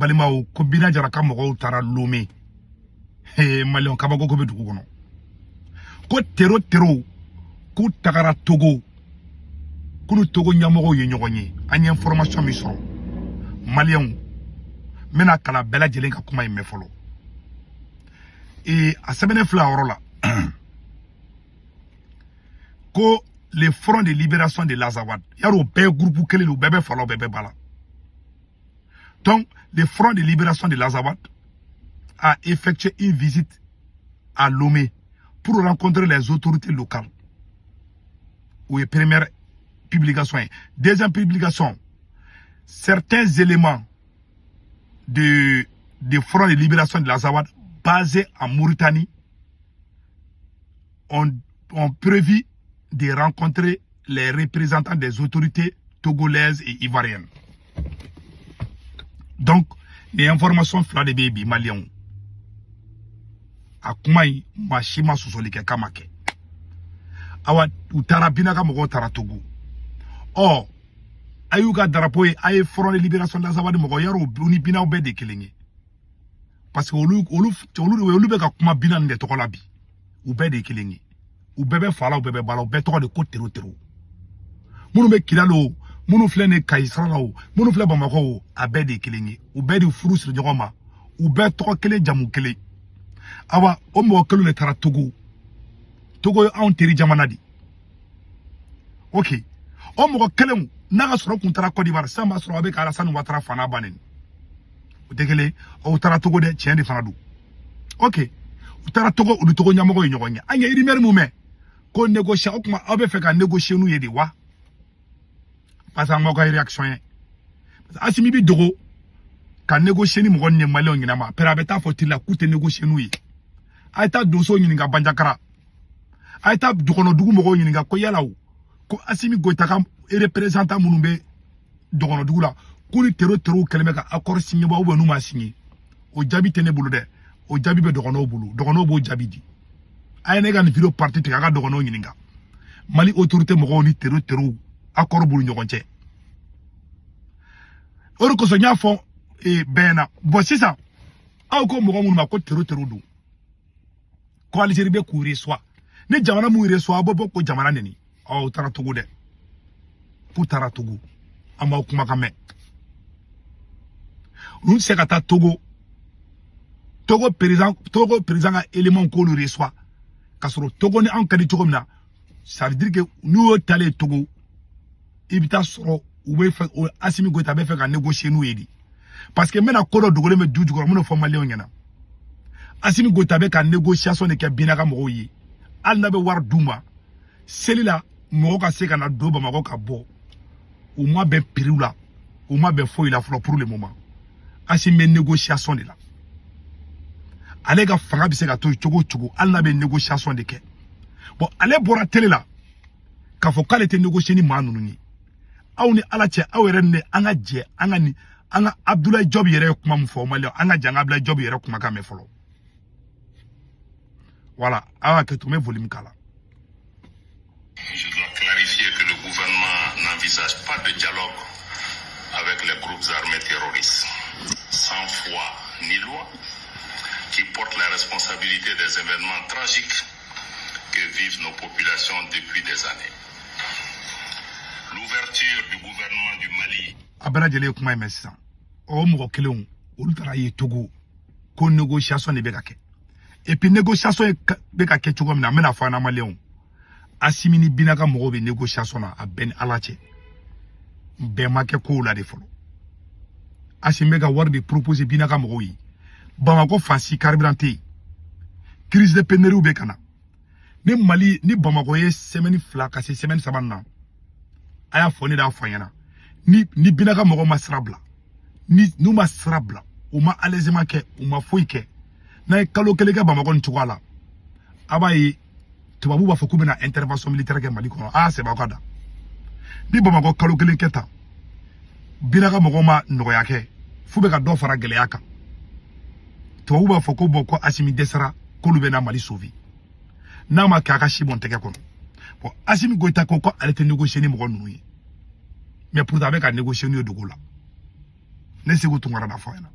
Balimaw, ko Bina Jara ka mɔgɔw taara Lomé. He, maliyɛnw, kabako ko bɛ dugu kɔnɔ. Ko terro terro k'u tagara Togo, k'u ni Togo ɲɛmɔgɔw ye ɲɔgɔn ye. An ye information min sɔrɔ, maliyɛnw, n bɛna kalan bɛɛ lajɛlen ka kuma in mɛn fɔlɔ. Ee, a sɛbɛnnen filɛ a yɔrɔ la ko le Front de libération de l'Azawad, yarɔ o bɛɛ ye groupe kelen de, u bɛɛ bɛ fa la, u bɛɛ bɛ ba la. Donc le Front de libération de l'Azawad a effectué une visite à Lomé pour rencontrer les autorités locales. O ye première publication ye. Deuxième publication, certains éléments de Front de libération de l'Azawad basés en Mauritanie ont prévu de rencontrer les représentants des autorités togolaises et ivoiriennes. Donc, les informations fila de bɛ yen bi, maliyɛnw. A kuma in, maa si ma sɔsɔli kɛ k'a ma kɛ. Awa, u taara, Bina ka mɔgɔw taara Togo. Ɔ, a y'u ka drapeau ye, a ye Front de libération de l'Azawad mɔgɔ, yarɔ u ni Binaw bɛɛ de kelen ye. Parce que olu bɛ ka kuma Bina nin de tɔgɔ la bi. U bɛɛ de ye kelen ye. U bɛɛ bɛ fa la, u bɛɛ bɛ ba la, u bɛɛ tɔgɔ de ko terro terro. Minnu bɛ Kidal o, minnu filɛ nin ye Kayi sira la o, minnu filɛ Bamakɔ o, a bɛɛ de ye kelen ye. U bɛɛ de furu siri ɲɔgɔn ma. U bɛɛ tɔgɔ kelen, jamu kelen. Awa, o mɔgɔ kelen de taara Togo. Togo ye anw teri jamana de. Ok, o mɔgɔ kelenw n'a ka sɔrɔ kun taara Côte d'Ivoire sisan, b'a sɔrɔ a bɛ ka Alassane Ouattara fana bannen. O tɛ kelen, o taara Togo dɛ, tiɲɛ de fana don. Ok, u taara Togo, u ni Togo ɲɛmɔgɔ ye ɲɔgɔn ye. An ye rumeur mun mɛn ko négocier, o tuma aw bɛ fɛ ka négocier n'u ye de wa? Parce que an m'aw ka réaction ye. Asimi bi dogo ka négocier ni mɔgɔ ni ye maliyɛnw ɲɛna ma, pɛrɛ a bɛ taa fɔ tili la k'u tɛ négocier n'u ye. A ye taa donso ɲininka Banjakara, a ye taa dɔgɔnɔdugu mɔgɔw ɲininka ko yala o ko Asimi Goyita ka représentant minnu bɛ dɔgɔnɔdugu la, k'u ni terro terrow kɛlen bɛ ka accord signé wa, ou bien n'u ma signé? O jaabi tɛ ne bolo dɛ, o jaabi bɛ dɔgɔnɔw bolo, dɔgɔnɔw b'o jaabi di. A ye ne ka nin vidéo partie tigɛ, a ka dɔgɔnɔw ɲininka. Mali autorité mɔgɔw ni terro terrow accord b'u ni ɲɔgɔn cɛ. O de kosɔn n y'a fɔ bɛɛ ɲɛna. Bon, sisan aw ko mɔgɔ minnu ma ko terro terro don, ko Algérie bɛ k'u reçoit, ni jamana mun reçoit, aw bɛ bɔ ko jamana neni. Ɔ, u taara Togo dɛ, k'u taara Togo. An b'aw kumakan mɛn. Olu tɛ se ka taa Togo, Togo président, Togo président ka élément k'olu reçoit k'a sɔrɔ Togo ni anw ka di cogo min na. Ça veut dire que n'u y'o talen Togo, i bɛ taa sɔrɔ u bɛ fɛ, Asimi Goyita bɛ fɛ ka négocier n'u ye de. Parce que n bɛna ko dɔ dogolen bɛ du jukɔrɔ, n bɛna fɔ maliyɛnw ɲɛna. Asimi Goyita bɛ ka négociation de kɛ Bina ka mɔgɔw ye, hali n'a bɛ wari d'u ma seli la, mɔgɔ ka se ka na don Bamakɔ ka bɔ. U ma bɛn prix la, u ma bɛn foyi la fɔlɔ. Pour le moment, Asimi bɛ négociation de la. Ale ka fanga bɛ se ka to yen cogo o cogo, hali n'a bɛ négociation de kɛ. Bon, ale bɔra télé la k'a fɔ k'ale tɛ négocier ni maa ninnu ye. Aw ni Ala cɛ, aw yɛrɛ ni an ka jɛ, an ka nin, an ka Abdoulaye Diop yɛrɛ ye kuma min fɔ, maliyɛn, an ka jɛ an ka Abdoulaye Diop yɛrɛ kumakan mɛn fɔlɔ. Voilà, aw hakɛ to, n bɛ volume k'a la. Je dois clarifier que le gouvernement n'envisage pas de dialogue avec les groupes armés terroristes, sans foi ni loi, qui portent la responsabilité des événements tragiques que vivent nos populations depuis des années. L'ouverture du gouvernement du Mali A bɛɛ lajɛlen ye kuma in mɛn sisan. O mɔgɔ kelenw, olu taara ye Togo ko négociation de bɛ ka kɛ. Et puis négociation bɛ ka kɛ cogo min na, n bɛna fɔ an na, maliyɛnw, Asimi ni Bina ka mɔgɔw bɛ négociation na, a bɛɛ ni Ala cɛ, bɛn ma kɛ kow la de fɔlɔ. Asimi bɛ ka wari de proposer Bina ka mɔgɔw ye. Bamakɔ fan si carburant tɛ yen, crise de pénurie bɛ ka na. Ni Mali ni Bamakɔ ye semaine 2 ka se semaine 3 na, a y'a fɔ, ne de y'a fɔ a ɲɛna, ni Bina ka mɔgɔw ma sira bila, ni n'u ma sira bila, u ma allègement kɛ, u ma foyi kɛ, n'a ye kalo 1 kɛ Bamakɔ nin cogoya la, a b'a ye tubabu b'a fɔ k'u bɛna intervention militaire kɛ Mali kɔnɔ. A y'a sɛbɛn aw ka da. Ni Bamakɔ kalo 1 kɛ tan, Bina ka mɔgɔw ma nɔgɔya kɛ, f'u bɛ ka dɔ fara gɛlɛya kan, tubabu b'a fɔ ko bon, ko Asimi dɛsɛra, k'olu bɛna Mali sauver. N'a ma kɛ, a ka si bɔn tɛgɛ kɔnɔ. Bon, Asimi Goyita ko ale tɛ négocier ni mɔgɔ ninnu ye, mais pourtant a bɛ ka négocier n'u ye dogo la. Ne Segu Tunkara da fɔ a ɲɛna.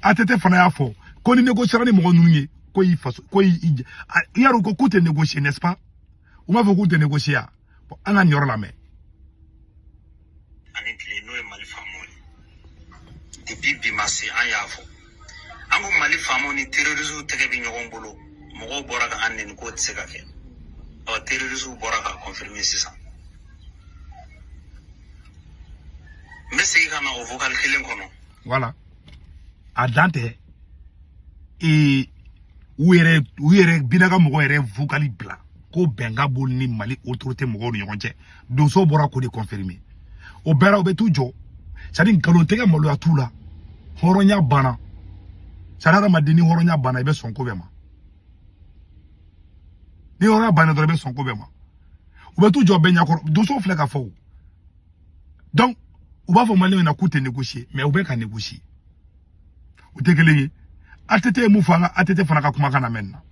ATT fana y'a fɔ ko ni négocier ni mɔgɔ ninnu ye ko i faso ko i yarɔ ko k'u tɛ négocier, n'est-ce pas? U m'a fɔ k'u tɛ négocier ya. Bon, an ka nin yɔrɔ lamɛn. Ani tile n'o ye Mali faamaw ye, depuis bi ma se, an y'a fɔ, an ko Mali faamaw ni terroristes tɛgɛ bɛ ɲɔgɔn bolo. Mɔgɔw bɔra ka an nɛni k'o tɛ se ka kɛ. Ɔ, terroristes bɔra ka confirmer sisan. N bɛ segin ka na o vocal kelen kɔnɔ. Voilà, a dan tɛ. Ee, u yɛrɛ Bina ka mɔgɔ yɛrɛ vocal bila ko bɛnkan b'olu ni Mali autorité mɔgɔw ni ɲɔgɔn cɛ. Donso bɔra k'o de confirmer. O bɛɛ la, u bɛ t'u jɔ, c'est à dire nkalon tɛgɛ, maloya t'u la, hɔrɔnya banna. C'est à dire hadamaden, ni hɔrɔnya banna, i bɛ sɔn ko bɛɛ ma. Ni hɔrɔnya banna dɔrɔn, i bɛ sɔn ko bɛɛ ma. U bɛ t'u jɔ bɛɛ ɲɛkɔrɔ. Donso filɛ ka fɔ o. Donc u b'a fɔ Maliyɛnw ɲɛna k'u tɛ négocier, mais u bɛ ka négocier, u tɛ kelen ye. ATT ye mun fɔ? An ka ATT fana ka kumakan lamɛn na.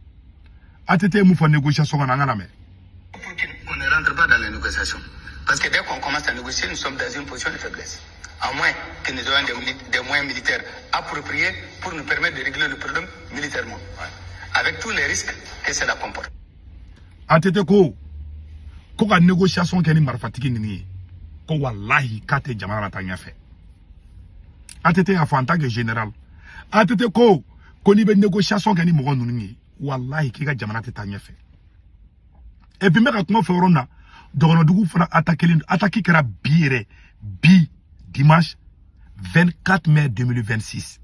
ATT ye mun fɔ négociation kan na? An ka lamɛn. Pour qu'on ne rentre pas dans les négociations. Parce que dès qu'on commence à négocier, nous sommes dans une position de faiblesse. À moins que nous ayons des moyens militaires appropriés pour nous permettre de régler le problème militairement. Avec tous les risques que cela comporte. ATT ko ka négociation kɛ ni marifatigi ninnu ye, ko walahi k'a tɛ jamana la taa ɲɛfɛ. ATT y'a fɔ en tant que général. ATT ko n'i bɛ négociation kɛ ni mɔgɔ ninnu ye, walahi k'i ka jamana tɛ taa ɲɛfɛ. Et puis n bɛ ka kuma fɔ yɔrɔ min na, dɔgɔnɔdugu fana attaqué, attaque kɛra bi yɛrɛ, bi dimanche 24 mai 2026.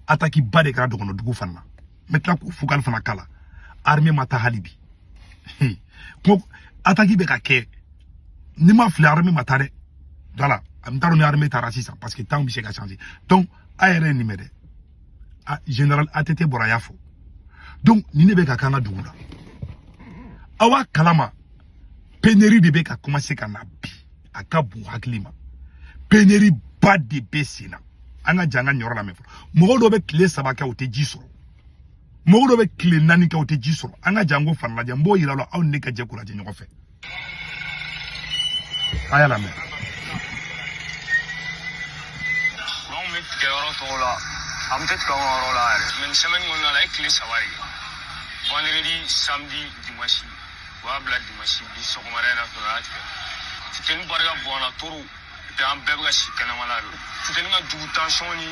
Attaque ba de kɛra dɔgɔnɔdugu fana na. N bɛ tila k'o vocal fana kala. Armée ma taa hali bi ko attaque bɛ ka kɛ. Ni ma fili, armée ma taa dɛ. Voilà, n t'a dɔn ni armée taara sisan, parce que temps bɛ se ka changer. Donc a yɛrɛ ye nin mɛn dɛ. Général ATT bɔra, a y'a fɔ. Donc nin de bɛ ka k'an ka dugu la. Aw b'a kalama, pénurie de bɛ ka commencer ka na bi. A ka bon hakili ma, pénurie ba de bɛ sen na. An ka jan, an ka nin yɔrɔ lamɛn fɔlɔ. Mɔgɔ dɔw bɛ tile 3 kɛ, u tɛ ji sɔrɔ. Mɔgɔ dɔw bɛ tile 4 kɛ, u tɛ ji sɔrɔ. An ka jan ko fana lajɛ. N b'o yira aw la, aw ni ne ka jɛ k'o lajɛ ɲɔgɔn fɛ. A y'a lamɛn. Kuran bɛ tigɛ yɔrɔ tɔw la, an tɛ tigɛ anw ka yɔrɔ la yɛrɛ. Mais nin semaine kɔnɔna la, e tile 3 de kɛ, vendredi, samedi, dimanche. U y'a bila dimanche, bi sɔgɔmada in na fɛnɛ, u y'a tigɛ. Funteni barika bon na trop, et puis an bɛɛ bɛ ka si kɛnɛma la de. Funteni ka jugu tension ni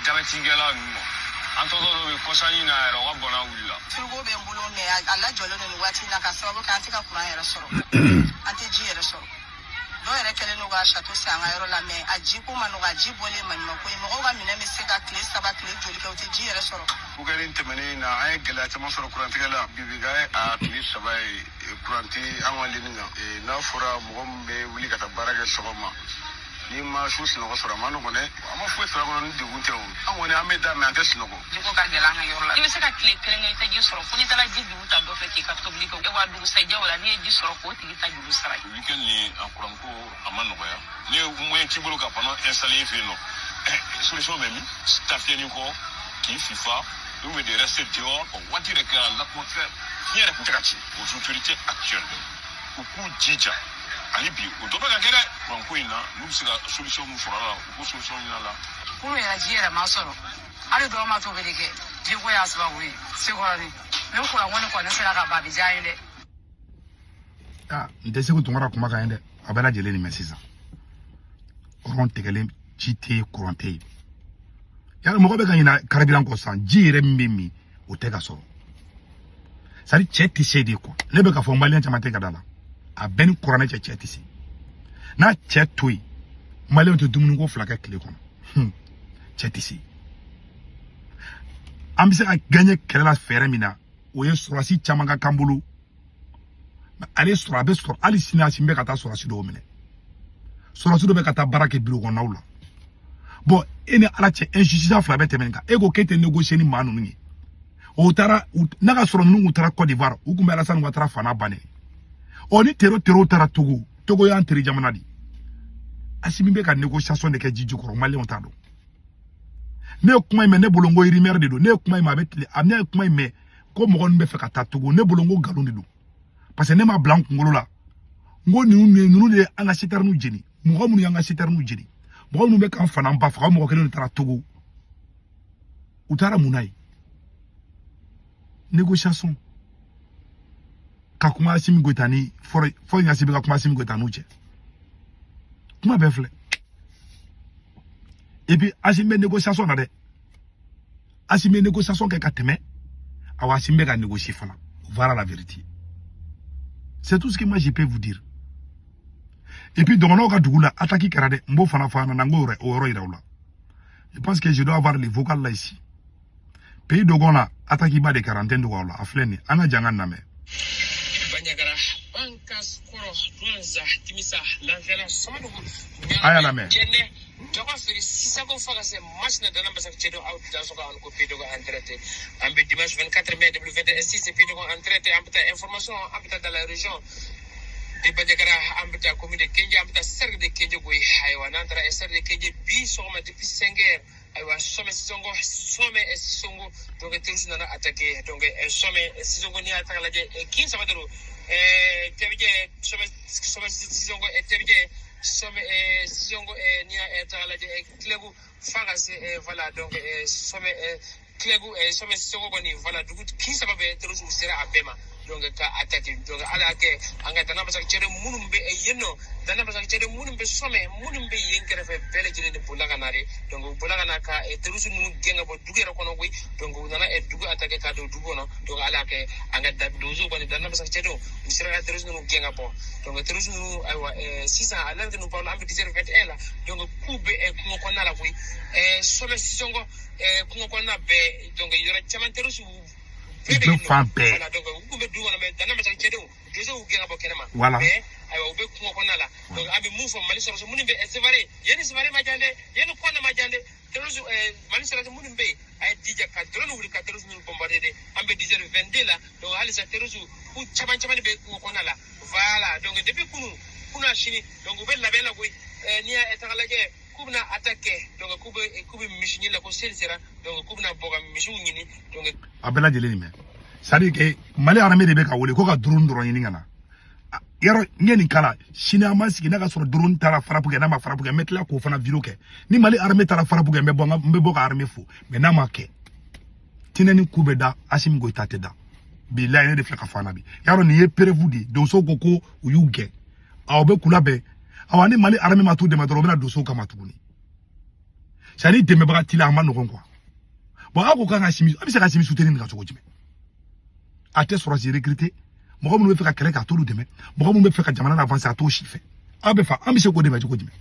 diabète kɛla ninnu ma. An tɔtɔ dɔw bɛ kɔsanni na yɛrɛ, u ka bana wulila. Frigo bɛ n bolo, mais a lajɔlen don nin waati in na, ka sababu kɛ an tɛ ka kuran yɛrɛ sɔrɔ, an tɛ ji yɛrɛ sɔrɔ. Dɔw yɛrɛ kɛlen don ka château sen an ka yɔrɔ la, mais a ji ko ma nɔgɔ, a ji bɔlen maɲumanko ye. Mɔgɔw ka minɛn bɛ se ka tile 3, tile joli kɛ, u tɛ ji yɛrɛ sɔrɔ. Weekend tɛmɛnen na, an ye gɛlɛya caman sɔrɔ kurantigɛ la. Bi bi ka a tile 3 ye, kuran tɛ an ka ligne kan. N'a fɔra mɔgɔ min bɛ wuli ka taa baara kɛ sɔgɔma, n'i ma su sunɔgɔ sɔrɔ, a ma nɔgɔn dɛ. An ma foyi sɔrɔ a kɔnɔ ni degun tɛ o. An kɔni, an bɛ da, mais an tɛ sunɔgɔ. Jiko ka gɛlɛn an ka yɔrɔ la. I bɛ se ka tile kelen kɛ, i tɛ ji sɔrɔ, fo n'i taara ji juru ta dɔ fɛ k'i ka tobili kɛ. Wa dugusɛjɛ o la, n'i ye ji sɔrɔ, k'o tigi ta juru sara. Weekend ni a kuranko a ma nɔgɔya. Ne ye moyen t'i bolo ka panneau installer i fɛ yen nɔ, solution bɛ min? Taa fiyɛni kɔ k'i fifa ou bien de rester dehors. O waati yɛrɛ kɛra, l'atmosphère, fiɲɛ yɛrɛ tun tɛ ka ci. Aux autorités actuelles, u k'u jija hali bi, o dɔ bɛ ka kɛ dɛ. Kuranko in na, n'u bɛ se ka solution min sɔrɔ a la, u k'o solution ɲini a la. Kunu yɛrɛ, ji yɛrɛ ma sɔrɔ, hali dɔw ma tobili kɛ, jiko y'a sababu ye. Sekɔrɔni ni kuran kɔni kɔni sera ka ban, a bɛ diya an ye dɛ. Ah, n tɛ Segu Tunkara kuma kan ye dɛ. A bɛɛ lajɛlen nin mɛn sisan. Rɔn tigɛlen, ji tɛ yen, kuran tɛ yen. Yala mɔgɔ bɛ ka ɲina carburant kɔ sisan, ji yɛrɛ min bɛ min, o tɛ ka sɔrɔ. C'est à dire cɛ tɛ se de quoi. Ne bɛ ka fɔ, Maliyɛn caman tɛ ka da la. A bɛɛ ni kuranɛ cɛ, cɛ tɛ se. N'a cɛ to yen, Maliyɛnw tɛ dumuni ko fila kɛ tile kɔnɔ. Cɛ tɛ se. An bɛ se ka gagner kɛlɛ la fɛɛrɛ min na, o ye sɔrɔdasi caman ka kan bolo. Ale sɔrɔ, a bɛ sɔrɔ hali sini. A sin bɛ ka taa sɔrɔdasi dɔw minɛ, sɔrɔdasi dɔw bɛ ka taa baara kɛ biro kɔnɔnaw la. Bon, e ni Ala cɛ, injustice fila bɛ tɛmɛ nin kan. E ko k'e tɛ négocier ni maa ninnu ye. O taara n'a ka sɔrɔ ninnu kun taara Côte d'Ivoire, u kun bɛ Alassane Ouattara fana bannen. Ɔ, ni terro taara Togo, Togo y'an teri jamana de. Assimi bɛ ka négociation de kɛ ji jukɔrɔ, Maliyɛnw t'a dɔn. Ne ye kuma in mɛn, ne bolo n ko rumeur de don. Ne ye kuma in mɛn, a bɛ tile a, ne ye kuma in mɛn ko mɔgɔ ninnu bɛ fɛ ka taa Togo, ne bolo n ko nkalon de don, parce que ne m'a bila n kunkolo la. N ko ninnu de ye an ka citerne jeni, mɔgɔ minnu y'an ka citerne jeni, mɔgɔ minnu bɛ k'an fana ba faga, o mɔgɔ kelen de taara Togo. U taara mun na ye? Négociation ka kuma Assimi Goïta ni Faure Gnassingbé ka kuma Assimi Goïta n'u cɛ, kuma bɛɛ filɛ. Et puis Assimi bɛ négociation na dɛ. Assimi bɛ négociation kɛ ka tɛmɛ, awa Assimi bɛ ka négocier fana. Voilà la vérité, c'est tout ce que moi je peux vous dire. Et puis dɔgɔnɔw ka dugu la, attaque kɛra dɛ. N b'o fana fɔ an na, n k'o o yɔrɔ yira u la. Je pense que je dois avoir les vocales là ici. Pays dogon la, attaque ba de kɛra, n tɛ n dogo aw la. A filɛ nin ye, an ka jan ka lamɛn. Bandiagara, Bankas Kɔrɔ, Duwanza, Timisa, Lanfɛla, Samadugu, A y'a lamɛn. Jɛnɛ, Dɔgɔ feere Sisako fo ka se Masina Dana Basak Cɛdɔ aw dansɔgɔ an ko Pays Dogon en direct. An bɛ dimanche 24 mai 2021 6 Pays Dogon en direct. An bɛ taa information, an bɛ taa dans la région de Bandiagara, an bɛ taa commune de Kenje, an bɛ taa cercle de Kenje koyi. Ayiwa, n'an taara cercle de Kenje bi sɔgɔma depuis 5 heures, ayiwa, Somɛ Sisongo, Somɛ Sisongo, donc terroriste nana attaquer. Donc Somɛ Sisongo, n'i y'a ta k'a lajɛ, kin saba de don. Tɛbijɛ, Somɛ Sisongo, Tɛbijɛ, Somɛ Sisongo, n'i y'a ta k'a lajɛ, Kilɛgu f'a ka se, voilà, donc Somɛ Kilɛgu, Somɛ Sisongo kɔni, voilà, dugu kin saba bɛɛ terroriste sera a bɛɛ ma, donc ka attaquer. Donc ala y'a kɛ an ka Dana Basak cɛden minnu bɛ yen nɔ, Dana Basak cɛden minnu bɛ Somɛ, minnu bɛ yen kɛrɛfɛ, bɛɛ lajɛlen de bolila ka na de. Donc u bolila ka na ka terroriste ninnu gɛn ka bɔ dugu yɛrɛ kɔnɔ koyi. Donc u nana dugu attaquer ka don dugu kɔnɔ. Donc ala y'a kɛ an ka donsow kɔni, Dana Basak cɛdenw, u sera ka terroriste ninnu gɛn ka bɔ. Donc terroriste ninnu, ayiwa, sisan à l'heure que nous parlons, an bɛ 10h21 la. Donc k'u bɛ kungo kɔnɔna la koyi, Somɛ Sisongo, kungo kɔnɔna bɛɛ. Donc yɔrɔ caman terroriste U bɛ fan bɛɛ. Voilà, donc u kun bɛ dugu kɔnɔ, mais Dana Basak cɛdenw, donsow y'u gɛn ka bɔ kɛnɛma. Voilà. Mais ayiwa, u bɛ kungo kɔnɔna la. Donc an bɛ mun fɔ Mali sɔrɔdasi minnu bɛ Sévaré, yen ni Sévaré ma jan dɛ, yen ni Kɔnɛ ma jan dɛ. Terroriste, Mali sɔrɔdasi minnu bɛ yen, a ye jija ka drone wuli ka terroriste ninnu bombarder dɛ. An bɛ 10h22 la. Donc halisa terroriste k'u caman caman de bɛ kungo kɔnɔna la. Voilà, donc depuis kunu kunna sini, donc u bɛ labɛn la koyi. N'i y'a ta k'a lajɛ, k'u bɛna attaque kɛ. Donc k'u bɛ misi ɲini la, ko seli sera, donc k'u bɛna bɔ ka misiw ɲini. Donc A bɛɛ lajɛlen nin mɛn, c'est à dire que Mali armée de bɛ ka wele ko ka drone dɔrɔn ɲini ka na. Yɔrɔ n ye nin kala sini, an ma sigi n'a ka sɔrɔ drone taara frappe kɛ, n'a ma frappe kɛ, n bɛ tila k'o fana vidéo kɛ. Ni Mali armée taara frappe kɛ, n bɛ bɔ n bɛ bɔ ka armée fo. Mais n'a ma kɛ, tinɛni ku bɛ da Assimi Goïta tɛ da. Bilayi, ne de filɛ ka fɔ an na bi. Yarɔ, nin ye preuve de ye. Donsow ko ko u y'u gɛn, aw bɛ k'u labɛn. Awa, ni Mali armée ma t'u dɛmɛ dɔrɔn, u bɛna donsow kama tuguni. C'est à dire dɛmɛbaga t'i la, a ma nɔgɔn quoi. Bon, aw ko k'an ka Assimi, an bɛ se ka Assimi soutenir nin kan cogo jumɛn? A tɛ sɔrɔsi recruter, mɔgɔ minnu bɛ fɛ ka kɛlɛ kɛ, a t'olu dɛmɛ. Mɔgɔ minnu bɛ fɛ ka jamana avancer, a t'o si fɛ. Aw bɛ fɛ an bɛ se k'o dɛmɛ cogo jumɛn?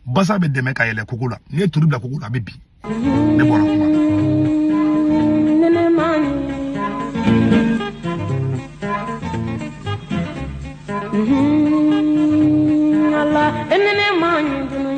Basa bɛ dɛmɛ ka yɛlɛ kogo la, n'i ye turu bila kogo la, a bɛ bin. Ne bɔra kuma la. Ala enene manyi.